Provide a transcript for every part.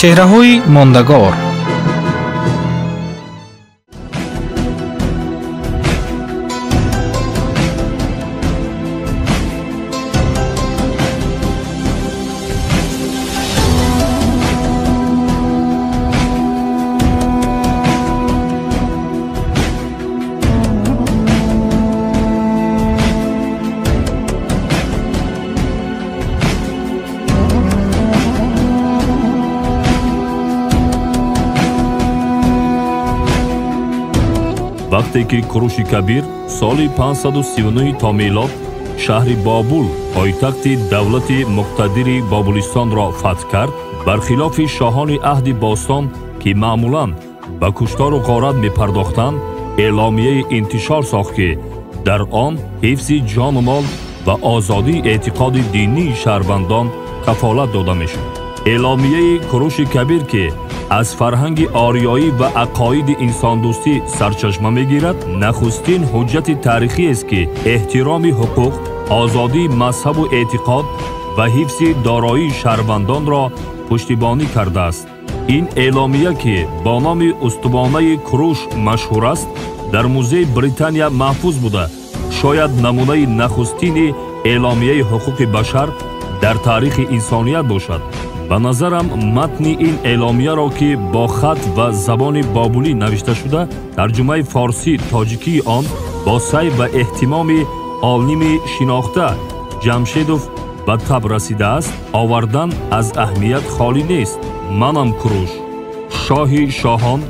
Чеҳраҳои мондагор. Вақте ки Куруши Кабир соли 539 то милод шаҳри Бобул, пойтахти давлати муқтадири Бобулистонро фатҳ кард, бархилофи шоҳони аҳди бостон, ки маъмулан ба куштору ғорат мепардохтанд, эъломияи интишор сохт, ки дар он ҳифзи ҷону мол ва озодии эътиқоди динии шаҳрвандон кафолат дода мешуд. Эъломияи Куруши Кабир, ки аз фарҳанги ориёӣ ва ақоиди инсондӯстӣ сарчашма мегирад, нахустин ҳуҷҷати таърихиест, ки эҳтироми ҳуқуқ, озодии мазҳабу эътиқод ва ҳифзи дороии шаҳрвандонро пуштибонӣ кардааст. Ин эъломия, ки бо номи устубонаи Куруш машҳур аст, дар музеи Британия маҳфуз буда, шояд намунаи нахустини эъломияи ҳуқуқи башар дар таърихи инсоният бошад. Ба назарам, матни ин эъломияро, ки бо хат ва забони бобулӣ навишта шуда, тарҷумаи форсӣ тоҷикии он бо сай ва эҳтимоми олими шинохта Ҷамшедов ба таб расидааст, овардан аз аҳамият холӣ нест. Манам Куруш, шоҳи шоҳон,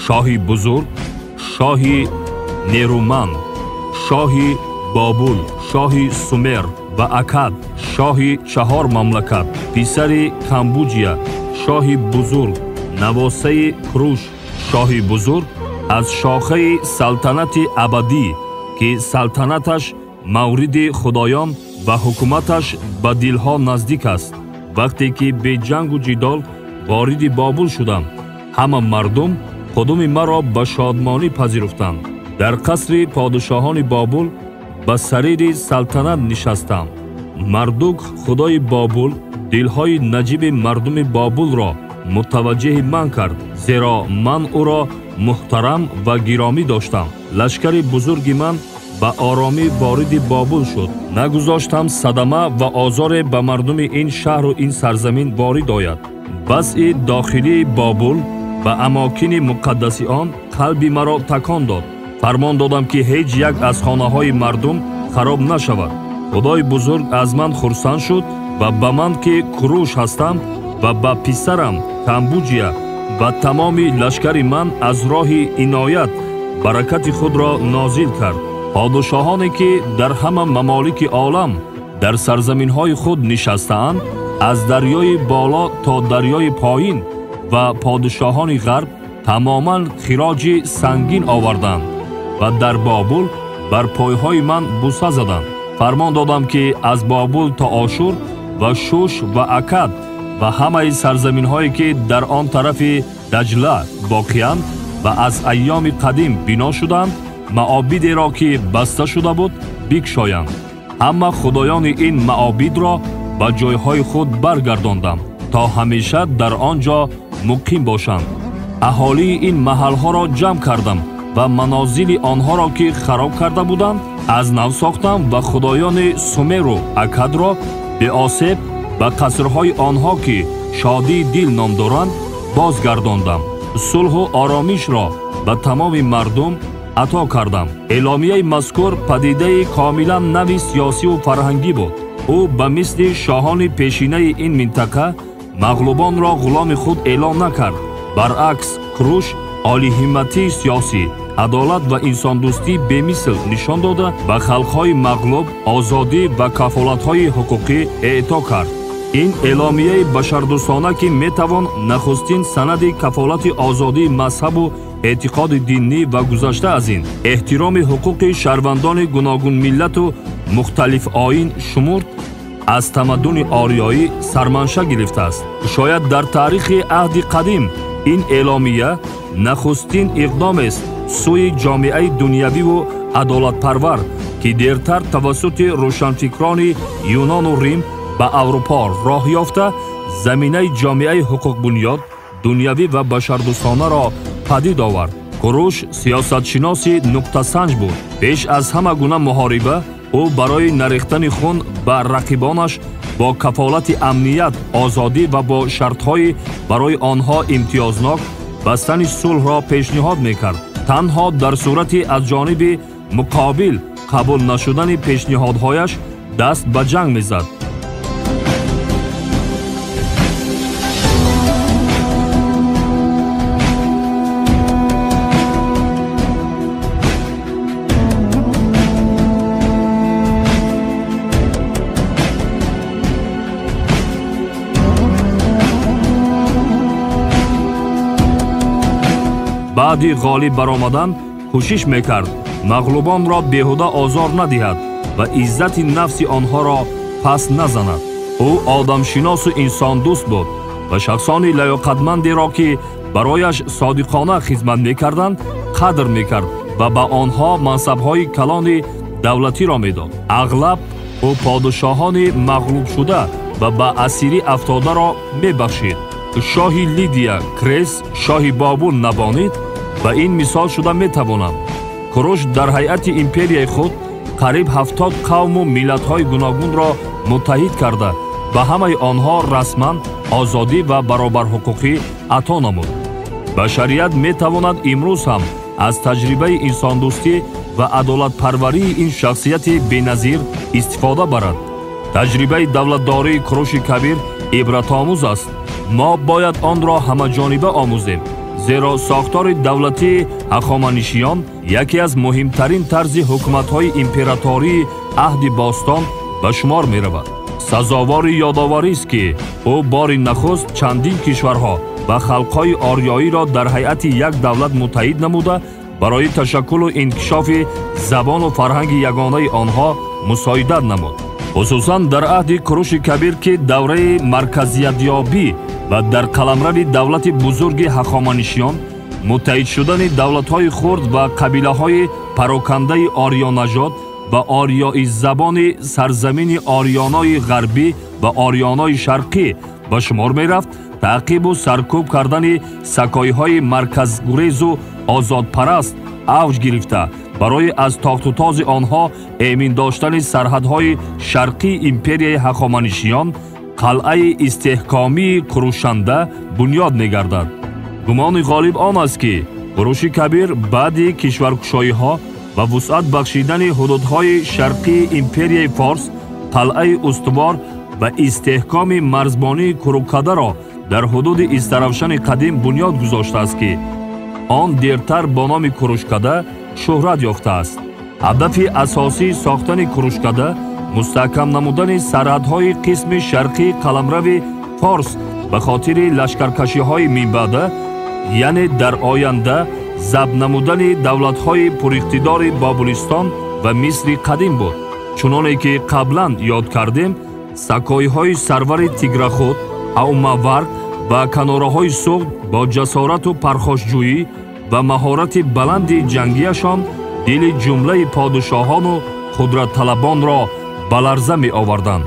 шоҳи бузург, шоҳи нерӯманд, шоҳи Бобул, шоҳи Сумер ва Акад, шоҳи чаҳор мамлакат, писари Камбуҷия, шоҳи бузург, навосаи Куруш, шоҳи бузург аз шохаи салтанати абадӣ, ки салтанаташ мавриди худоён ва ҳукуматаш ба дилҳо наздик аст. Вақте ки бе ҷангу ҷидол вориди Бобул шудам, ҳама мардум қудуми маро ба шодмонӣ пазируфтанд. Дар қасри подишоҳони Бобул ба сарири салтанат нишастам. Мардук, худои Бобул, дилҳои наҷиби мардуми Бобулро мутаваҷҷеҳи ман кард, зеро ман ӯро муҳтарам ва гиромӣ доштам. Лашкари бузурги ман ба оромӣ вориди Бобул шуд. Нагузоштам садама ва озоре ба мардуми ин шаҳру ин сарзамин ворид ояд. Вазъи дохилии Бобул ва амокини муқаддаси он қалби маро такон дод. Фармон додам, ки ҳеҷ як аз хонаҳои мардум хароб нашавад. Худои бузург аз ман хурсанд шуд ва ба ман, ки Куруш ҳастам, ва ба писарам Камбуҷия ва тамоми лашкари ман аз роҳи иноят баракати худро нозил кард. Подишоҳоне, ки дар ҳама мамолики олам дар сарзаминҳои худ нишастаанд, аз дарёи боло то дарёи поин, ва подишоҳони ғарб тамоман хироҷи сангин оварданд ва дар Бобул бар пойҳои ман буса заданд. Фармон додам, ки аз Бобул то Ошур ва Шуш ва Акад ва ҳамаи сарзаминҳое, ки дар он тарафи Даҷла боқиянд ва аз айёми қадим бино шуданд, маобидеро, ки баста шуда буд, бикшоянд. Ҳама худоёни ин маобидро ба ҷойҳои худ баргардондам, то ҳамеша дар он ҷо муқим бошанд. Аҳолии ин маҳалҳоро ҷамъ кардам ва манозили онҳоро, ки хароб карда буданд, аз нав сохтам ва худоёни Сумеру Акадро беосеб ба қасрҳои онҳо, ки шодии дил ном доранд, бозгардондам. Сулҳу оромишро ба тамоми мардум ато кардам. Эъломияи мазкур падидаи комилан нави сиёсиву фарҳангӣ буд. Ӯ ба мисли шоҳони пешинаи ин минтақа мағлубонро ғуломи худ эълон накард. Баръакс, Куруш олиҳимматии сиёсӣ, адолат ва инсондӯстӣ бемисл нишон дода, ба халқҳои мағлуб озодӣ ва кафолатҳои ҳуқуқӣ эъто кард. Ин эъломияи башардӯстона, ки метавон нахустин санади кафолати озодии мазҳабу эътиқоди динӣ ва гузашта аз ин эҳтироми ҳуқуқи шаҳрвандони гуногунмиллату мухталифоин шумурд, аз тамаддуни ориёӣ сарманша гирифтааст. Шояд дар таърихи аҳди қадим ин эъломия нахустин иқдомест сӯи ҷомеаи дунявиву адолатпарвар, ки дертар тавассути рӯшанфикрони Юнону Рим ба Аврупо роҳ ёфта, заминаи ҷомеаи ҳуқуқбунёд дунявӣ ва башардӯстонаро падид овард. Куруш сиёсатшиноси нуқтасанҷ буд. Пеш аз ҳама гуна муҳориба ӯ барои нарехтани хун ба рақибонаш бо кафолати амният, озодӣ ва бо шартҳои барои онҳо имтиёзнок бастани сулҳро пешниҳод мекард. Танҳо дар сурати аз ҷониби муқобил қабул нашудани пешниҳодҳояш даст ба ҷанг мезад. Баъди ғолиб баромадан кӯшиш мекард мағлубонро беҳуда озор надиҳад ва иззати нафси онҳоро пас назанад. Ӯ одамшиносу инсондӯст буд ва шахсони лаёқатмандеро, ки барояш содиқона хизмат мекарданд, қадр мекард ва ба онҳо мансабҳои калони давлатиро медод. Ағлаб ӯ подишоҳони мағлубшуда ва ба асирӣ афтодаро мебахшид. Шоҳи Лидия Крес, шоҳи Бобул Набонид ба ин мисол шуда метавонанд. Куруш дар ҳайати империяи худ қариб 70 қавму миллатҳои гуногунро муттаҳид карда, ба ҳамаи онҳо расман озодӣ ва баробарҳуқуқӣ ато намуд. Башарият метавонад имрӯз ҳам аз таҷрибаи инсондӯстӣ ва адолатпарварии ин шахсияти беназир истифода барад. Таҷрибаи давлатдории Куруши Кабир ибратомӯз аст. Мо бояд онро ҳамаҷониба омӯзем, зеро сохтори давлатии ҳахоманишиён яке аз муҳимтарин тарзи ҳукуматҳои императории аҳди бостон ба шумор меравад. Сазовори ёдоварист, ки ӯ бори нахуст чандин кишварҳо ва халқҳои ориёиро дар ҳайати як давлат муттаҳид намуда, барои ташаккулу инкишофи забону фарҳанги ягонаи онҳо мусоидат намуд. Хусусан дар аҳди Куруши Кабир, ки давраи марказиятёбӣ ва дар қаламрави давлати бузурги ҳахоманишиён муттаҳид шудани давлатҳои хурд ва қабилаҳои парокандаи ориёнажод ва ориёизабони сарзамини ориёнои ғарбӣ ва ориёнои шарқӣ ба шумор мерафт, таъқибу саркӯб кардани сакоиҳои марказгурезу озодпараст авҷ гирифта, барои аз тохтутози онҳо эмин доштани сарҳадҳои шарқии империяи ҳахоманишиён қалъаи истеҳкомии Курушанда бунёд мегардад. Гумони ғолиб он аст, ки Куруши Кабир баъди кишваркушоиҳо ва вусъат бахшидани ҳудудҳои шарқии империяи Форс қалъаи устувор ва истеҳкоми марзбонии Курукадаро дар ҳудуди Истаравшани қадим бунёд гузоштааст, ки он дертар бо номи Курушкада шӯҳрат ёфтааст. Ҳадафи асосии сохтани Курушкада мустаҳкам намудани сарҳадҳои қисми шарқии қаламрави Форс ба хотири лашкаркашиҳои минбаъда, яъне дар оянда забт намудани давлатҳои пуриқтидори Бобулистон ва Мисри қадим буд. Чуноне ки қаблан ёд кардем, сакоиҳои сарвари Тиграхуд, Аумавард ва канораҳои Суғд бо ҷасорату пархошҷӯӣ ва маҳорати баланди ҷангияшон дили ҷумлаи подишоҳону қудратталабонро ба ларза меоварданд.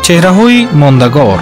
Чеҳраҳои мондагор.